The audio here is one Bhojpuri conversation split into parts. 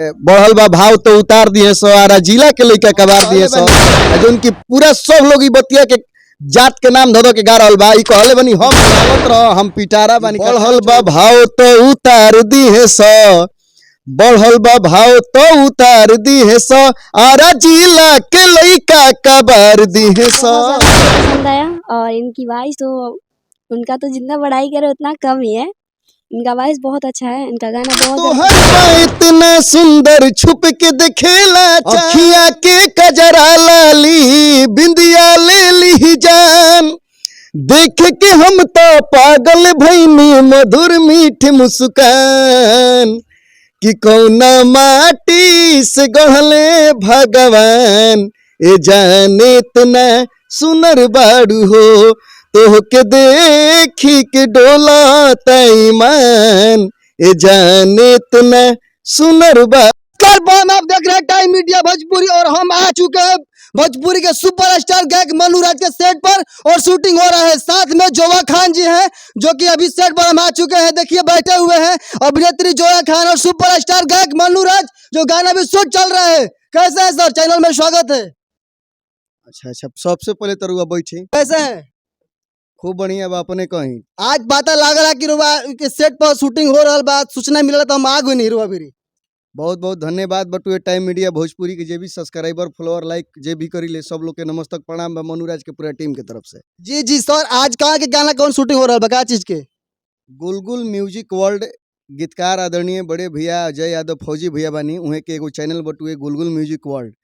बढ़ल बा भाव तो उतार दिए सो, आरा जिला के लइका कबार दिए सो। आ जौन की पूरा सब लोग ई बतिया के जात के नाम धो धो के गा रहल बा, ई कहले बनी हम गावत रह, हम पिटारा बानी। बढ़ल बा भाव तो उतार दिए सो, बढ़ल बा भाव तो उतार दिए सो, आरा जिला के लइका कबार दिए सो। बहुत ज़्यादा पसंद आया और इनकी वॉइस तो, उनका तो जितना बड़ाई करे उतना कम ही है। इनका वॉइस बहुत अच्छा है, इनका गाना बहुत तोहर बा इतना सुंदर छुप के देखेला, अखिया के कजरा लाली बिंदिया ले ली जान, देख के हम तो पागल भईनी मधुर मीठ मुस्कान, कि कौना माटी से गढ़ले भगवान, ए जाने इतना सुनर बाड़ू हो, तोहके देखी के डोला तईमान, ए जाने इतना सुनर बा। नमस्कार बम, आप देख रहे हैं टाइम मीडिया भोजपुरी और हम आ चुके हैं भोजपुरी के सुपरस्टार गायक मनु राज के सेट पर और शूटिंग हो रहा है। साथ में जोया खान जी हैं जो कि अभी सेट पर हम आ चुके हैं। देखिए बैठे हुए हैं अभिनेत्री जोया खान और सुपरस्टार गायक मनु राज, जो गाना भी शूट चल रहा है। कैसे हैं सर? चैनल में स्वागत है। अच्छा, सबसे पहले तो रुआ बैठी। कैसे हैं? खूब बढ़िया बा, अपने कहीं। आज पता लागल है कि रुआ के सेट पर शूटिंग हो रहा बा, सूचना मिलल तो हम आ गए नहीं रुआ भी। बहुत बहुत धन्यवाद बटुए टाइम मीडिया भोजपुरी के जे भी सब्सक्राइबर फॉलोअर लाइक जे भी करी ले सब लोग के नमस्तक प्रणाम बा मनुराज के पूरा टीम के तरफ से। जी जी सर, आज कहाँ के गाना कौन शूटिंग हो रहा बा, का चीज के? गुलगुल म्यूजिक वर्ल्ड गीतकार आदरणीय बड़े भैया अजय यादव फौजी भैया बानी, उहे के एगो चैनल बटुए गुलगुल म्यूजिक वर्ल्ड,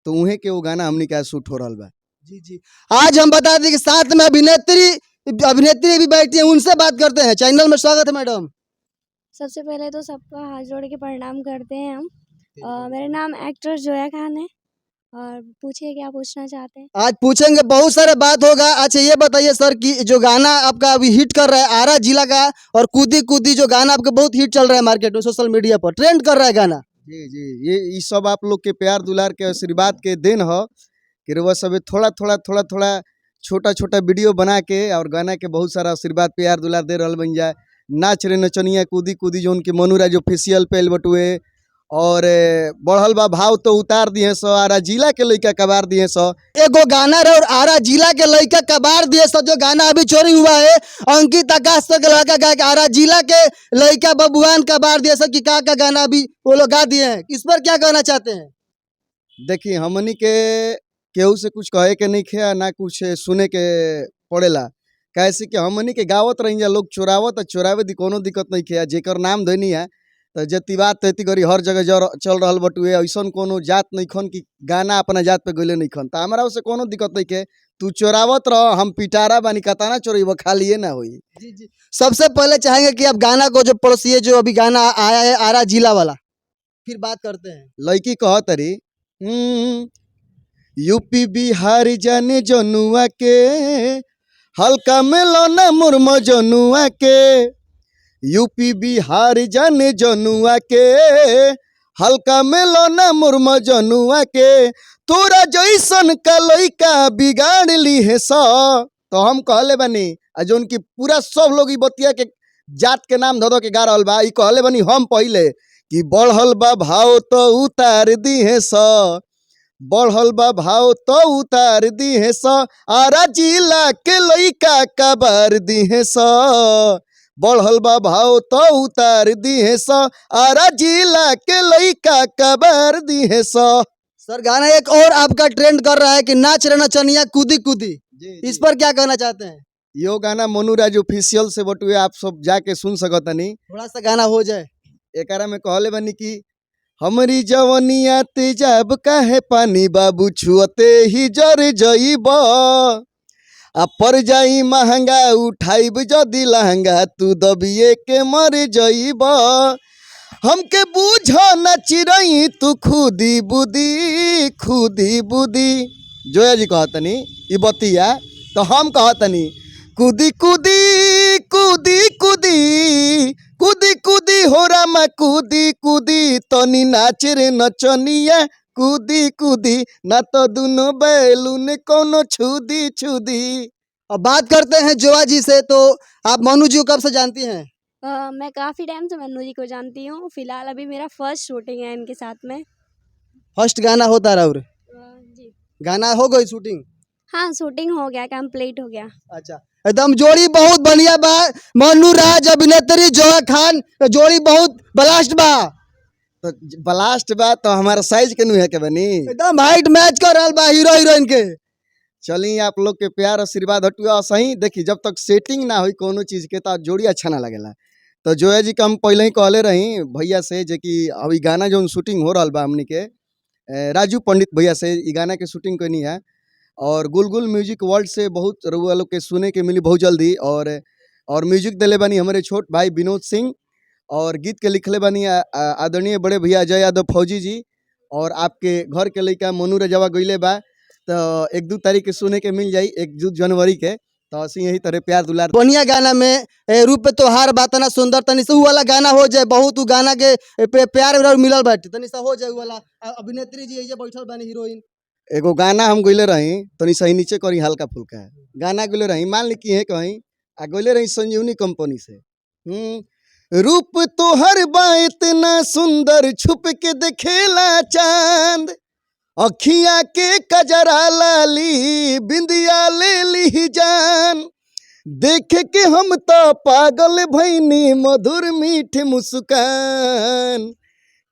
तो उहे के वो गाना हमनी के आज शूट हो रहल बा। जी जी, आज हम बता दें कि साथ में अभिनेत्री अभिनेत्री भी बैठी हैं, उनसे बात करते हैं। चैनल में स्वागत है मैडम। सबसे पहले तो सबका हाथ जोड़ के प्रणाम करते हैं हम। मेरा नाम एक्टर जोया खान है और पूछिए क्या पूछना चाहते हैं। आज पूछेंगे, बहुत सारे बात होगा। अच्छा ये बताइए सर कि जो गाना आपका अभी हिट कर रहा है आरा जिला का और कूदी कूदी, जो गाना आपका बहुत हिट चल रहा है मार्केट में, सोशल मीडिया पर ट्रेंड कर रहा है गाना। जी जी, ये सब आप लोग के प्यार दुलार के आशीर्वाद के then ह कि रउआ सब थोड़ा थोड़ा थोड़ा थोड़ा छोटा छोटा वीडियो बना के और गाना के बहुत सारा आशीर्वाद प्यार दुलार दे रहल बन जाए। नाच रे नचनिया कूदी कूदी जो उनके मनुराज ऑफिशियल पे आइल बटुए और बढ़ल बा भाव तो उतार दिए सो, आरा जिला के लइका कबार दिए सो। एगो गाना रहे और आरा जिला के लड़का कबार दिए सब, जो गाना अभी चोरी हुआ है अंकित आकाश के लड़का गा के आरा जिला के लड़का बबुआन कबार दिए सब की का का गाना अभी वो लोग गा दिए हैं, इस पर क्या कहना चाहते हैं? देखिए हमनी के केहू से कुछ कहे के नहीं खे आ ना कुछ सुने के पड़ेला, कैसे कि हमनी के गावत रही जा, लोग चोरावत आ चोरावे दी, कोनो दिक्कत नहीं खे। आ जेकर नाम धनी है तो जति बात तेती करी हर जगह जर चल रहल बटुए, ऐसन कोनो जात नहीं खन कि गाना अपना जात पे गइले नहीं खन, तो हमरा से कोनो दिक्कत नहीं खे। तू चोरावत रह, हम पिटारा बानी, कताना चोरेब खालिए ना होई। जी जी, सबसे पहले चाहेंगे कि आप गाना को जो पड़ोसी जो अभी गाना आया है आरा जिला वाला, फिर बात करते हैं। लड़की कहत रही, यूपी बिहार जाने जनुआ के, हल्का मिलौना मुर्म जनुआ के, यूपी बिहार जाने जनुआ के, हल्का मिलौना मुर्म जनुआ के, तोरा जैसन का लइका बिगाड़ ली है स। तो हम कहले बानी आ जौन की पूरा सब लोग ई बतिया के जात के नाम धो धो के गा रहल बा, ई कहले बानी हम पहिले कि बढ़ल बा भाव तो उतार दिहे स, बढ़ल बा भाव तो उतार दिहे स, आरा जिला के लइका कबार दिहे स, बढ़ल बा भाव तो उतार दिहे स, आरा जिला के लइका कबार दिहे स। सर गाना एक और आपका ट्रेंड कर रहा है कि नाच रे नचनिया कूदी कूदी, इस पर क्या कहना चाहते हैं? यो गाना मनुराज ऑफिशियल से बटुए, आप सब जाके सुन सकतनी। थोड़ा सा गाना हो जाए। एकरा में कहले बानी कि हमरी जवनिया तेजाब काहे पानी बाबू छुअते ही जर जइब, आ पर जाई महंगा उठाइब जदी लहंगा तू दबिए के मर जइब, हमके बूझ न चिरई तू खुदी बुदी खुदी बुदी। जोया जी कहतनी ई बतिया, तो हम कहतनी कूदी कूदी कूदी कूदी कूदी कूदी हो रामा कूदी कूदी, तनी नाच रे नचनिया कूदी कूदी, ना तो दुनो बैलून कोनो छुदी छुदी। अब बात करते हैं जोया जी से, तो आप मनु जी को कब से जानती हैं? मैं काफ़ी टाइम से मन्नू जी को जानती हूँ। फिलहाल अभी मेरा फर्स्ट शूटिंग है इनके साथ में। फर्स्ट गाना होता राउर? जी। गाना हो गई शूटिंग? हाँ, शूटिंग हो गया, कंप्लीट हो गया। अच्छा, एकदम जोड़ी बहुत बढ़िया बा। मनु राज अभिनेत्री जोया खान, जोड़ी बहुत ब्लास्ट बा। तो ब्लास्ट बा तो हमारा साइज के नु है के बनी। एकदम हाइट मैच कर रहल बा हीरो हीरोइन के। चली, आप लोग के प्यार आशीर्वाद हटुआ सही। देखी, जब तक सेटिंग ना हुई कोनो चीज़ के तो जोड़ी अच्छा ना लगेला। तो जोया जी के हम पहले ही कहले रही भैया से जे कि अभी गाना जो शूटिंग हो रहा बा हमनी के, राजू पंडित भैया से ई गाना के शूटिंग करनी है और गुलगुल म्यूजिक वर्ल्ड से बहुत रउआ लोग के सुने के मिली बहुत जल्दी। और म्यूजिक दिले बानी हमारे छोट भाई विनोद सिंह और गीत के लिखले बानी आदरणीय बड़े भैया अजय यादव फौजी जी और आपके घर के लड़का मनु रजवा गईले बा। तो 1-2 तारीख के सुने के मिल जाई, 1-2 जनवरी के। तो ऐसे यही तरह प्यार दुलार। बढ़िया गाना में रूप तोहार बात ना सुंदर, तनी से उ वाला गाना हो जाए। बहुत उ गाना के प्यार उरार मिलल बाटे, तनी सा हो जाए उ वाला। अभिनेत्री जी एजे बैठल बानी, हीरोइन। एगो गाना हम गईले रही, तनी सही नीचे करी, हल्का फुल्का गाना गईले रही, मान ली कि है कहीं आ गईले रही संजीवनी कंपनी से। रूप तोहर बा इतना सुंदर, छुप के देखेला चांद, अखिया के कजरा लाली, बिंदिया ले ली जान, देख के हम तो पागल भैनी, मधुर मीठ मुस्कान,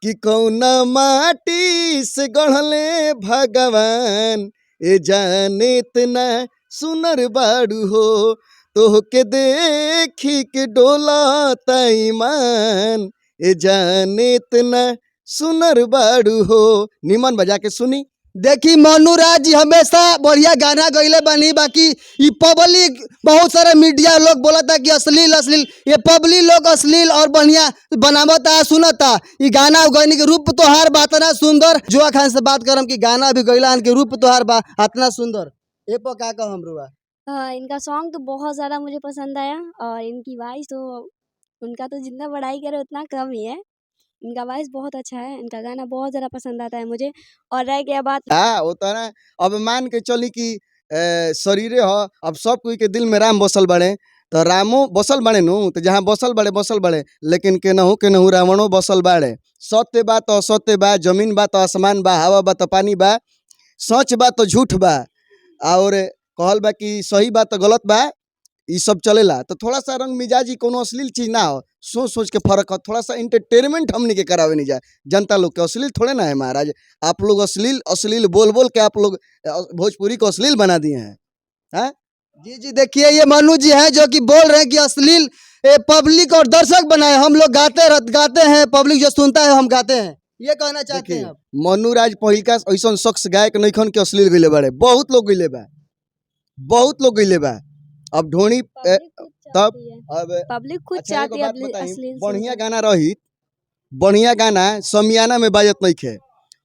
कि कौना माटी से गढ़ले भगवान, ए जाने इतना सुनर बाड़ू हो, तोहके देखी के डोला ईमान, ए जाने इतना सुनर बाड़ू हो। निमन बजा के सुनी। देखी, मनु राज जी हमेशा बढ़िया गाना गईले बानी। बाकी ई पब्लिक, बहुत सारे मीडिया लोग बोलता कि अश्लील अश्लील। ये पब्लिक लोग अश्लील और बढ़िया बनावता, सुनता ई गाना गईनी के रूप तोहार बा इतना सुंदर। जोआ खान से बात करम कि गाना भी गईला के रूप तोहार बा इतना सुंदर, ए पर का कहम रुआ? इनका सॉन्ग तो बहुत ज़्यादा मुझे पसंद आया और इनकी वॉइस तो, उनका तो जितना बड़ाई करे उतना कम ही है। इनका वॉइस बहुत अच्छा है, इनका गाना बहुत ज़्यादा पसंद आता है मुझे। और रह गया बात हाँ, वो तो ना अब मान के चली कि शरीरे ह। अब सब कोई के दिल में राम बसल बड़े, तो रामो बसल बड़े नु, तो जहाँ बसल बड़े बसल बड़े, लेकिन केनहू केनहू रावणो बसल बाड़े। सत्य बा तो असत्य बा, जमीन बा तो आसमान बा, हवा बा तो पानी बा, सच बा तो झूठ बा और कहल बा कि सही बा तो गलत बा, ई सब चलेला। तो थोड़ा सा रंग मिजाजी कोनो अश्लील चीज ना हो, सोच सोच के फर्क हो। थोड़ा सा इंटरटेनमेंट हमनी के करावे नहीं जाए जनता लोग के, अश्लील थोड़े ना है महाराज। आप लोग अश्लील अश्लील बोल बोल के आप लोग भोजपुरी को अश्लील बना दिए हैं। जी जी, देखिए, ये मनु जी हैं जो कि बोल रहे हैं कि अश्लील पब्लिक और दर्शक बनाए, हम लोग गाते रह गाते हैं, पब्लिक जो सुनता है हम गाते हैं, ये कहना चाहते देखिए, हैं आप। मनु राज पहिलका ऐसन शख्स गायक नइखन के अश्लील गइले बाड़े। बहुत लोग गइले बा, बहुत लोग गइले बा। अब ढोनी पब्लिक खुद तब चाहती है। अब पब्लिक खुद अच्छा, एगो चाहती है बात बताई, अश्लील बढ़िया सुनना। गाना रही, बढ़िया गाना समियाना में बाजत नइखे।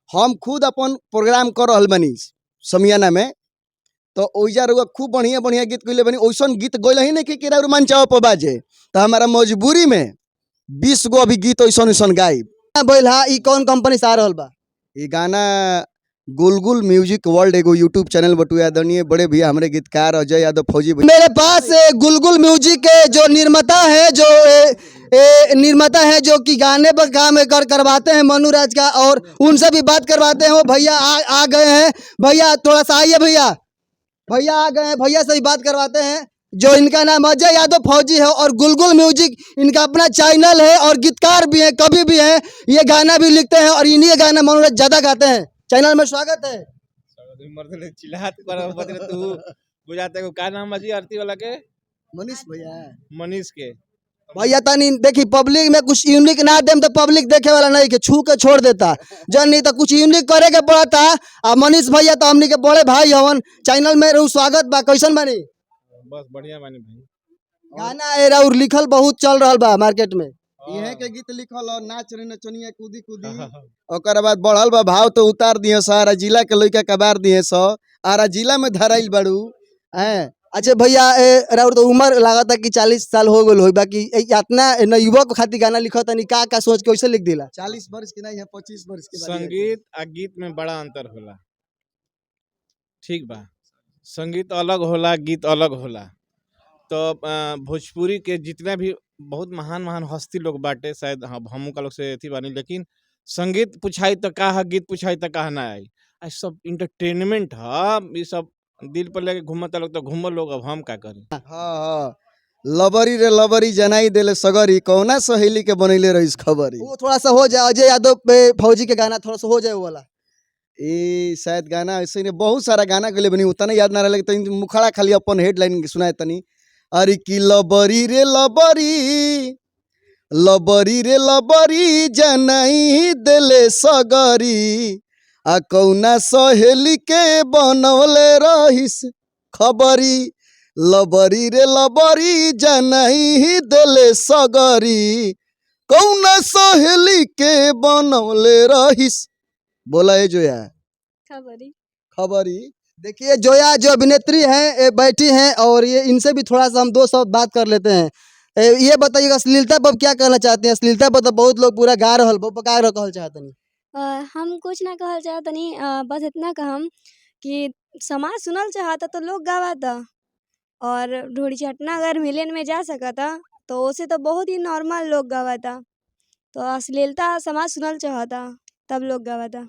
हम खुद अपन प्रोग्राम कर रहल बानी समियाना में, तो ओइजा रुआ खूब बढ़िया बढ़िया गीत गइले बानी। ओइसन गीत गइले ही नहीं कि राउर मंचावा पर बाजे, तो हमारा मजबूरी में 20 गो अभी गीत ओइसन ओइसन गाइब। बोल हा, ई कौन कंपनी से आ रहल बा? ये गाना गुलगुल म्यूजिक वर्ल्ड एगो यूट्यूब चैनल बटुआ, आदरणीय बड़े भैया हमारे गीतकार अजय यादव फौजी भैया। मेरे पास गुलगुल म्यूजिक के जो निर्माता है, जो ए, ए, निर्माता है, जो कि गाने पर काम कर करवाते हैं मनु राज का, और उनसे भी बात करवाते हैं। वो भैया आ गए हैं। भैया, थोड़ा सा आइए भैया। भैया आ गए हैं, भैया से भी बात करवाते हैं, जो इनका नाम अजय यादव फौजी है और गुलगुल म्यूजिक इनका अपना चैनल है और गीतकार भी हैं, कवि भी हैं, ये गाना भी लिखते हैं और इन्हीं गाना मनु राज ज़्यादा गाते हैं। चैनल में स्वागत है। मर्द चिल्लात पर बदले तू बुझाते को का नाम अजी आरती वाला के? मनीष भैया। मनीष के। भैया, तनी देखी, पब्लिक में कुछ यूनिक ना देम तो पब्लिक देखे वाला नहीं के छू के छोड़ देता जन। नहीं तो कुछ यूनिक करे के पड़ता। आ मनीष भैया तो हमनी के बड़े भाई हवन। चैनल में रहू, स्वागत बा। कैसन बानी? बस बढ़िया बानी भाई। गाना एरा और लिखल बहुत चल रहल बा मार्केट में। इहे के गीत लिखल और नाच रे नचनिया कूदी कूदी, ओकर बाद बढ़ल बा भाव तो उतार दिए सारा जिला के लइका कबार दिए सो, आरा जिला में धराइल बाड़ू हैं। अच्छा भैया, ए राउर तो उम्र लागता कि 40 साल हो गइल होई, बाकी इतना न युवक खातिर गाना लिखत तनी, का का सोच के कैसे लिख दिला? 40 वर्ष के नहीं है, 25 वर्ष के बारी है। संगीत आ गीत में बड़ा अंतर होला, ठीक बा? संगीत अलग होला, गीत अलग होला। तो भोजपुरी के जितना भी बहुत महान महान हस्ती लोग बाटे, शायद हम हमू का लोग से अथी बानी, लेकिन संगीत पुछाई त का ह, गीत पुछाई त का ना आई। आ सब इंटरटेनमेंट ह, ई सब दिल पर लेके घूमता लोग तो घूमल लोग, अब हम का करी। हाँ हाँ, लबरी रे लबरी जनाई देले सगरी, कौना सहेली के बनैले रहीस खबरी। वो थोड़ा सा हो जाए अजय यादव पे फौजी के गाना थोड़ा सा हो जाए वो वाला। ए शायद गाना ऐसे नहीं, बहुत सारा गाना के बनी उतना याद ना रहे तनी मुखड़ा खाली अपन हेडलाइन सुनाए तनी। अरे की लबरी रे लबरी, लबरी रे लबरी जनाई देले सगरी, आ कौना सहेली के बनवले रहीस खबरी, लबरी रे लबरी जनाई देले सगरी, कौना सहेली के बनवले रहीस। बोला ए जोया। खबरी। खबरी। देखिए जोया जो अभिनेत्री हैं ये बैठी हैं और ये इनसे भी थोड़ा सा हम दो शब्द बात कर लेते हैं। ये बताइएगा अश्लीलता पर क्या कहना चाहते हैं? अश्लीलता पर तो बहुत लोग पूरा गा रहल बा, का कहल चाहते हैं? हम कुछ ना कहल चाहतनी, बस इतना कहम कि समाज सुनल चाहता तो लोग गावता, और ढोड़ी चटना अगर मिलन में जा सकता तो उसे तो बहुत ही नॉर्मल लोग गावता, तो अश्लीलता समाज सुनल चाहता तब लोग गावता।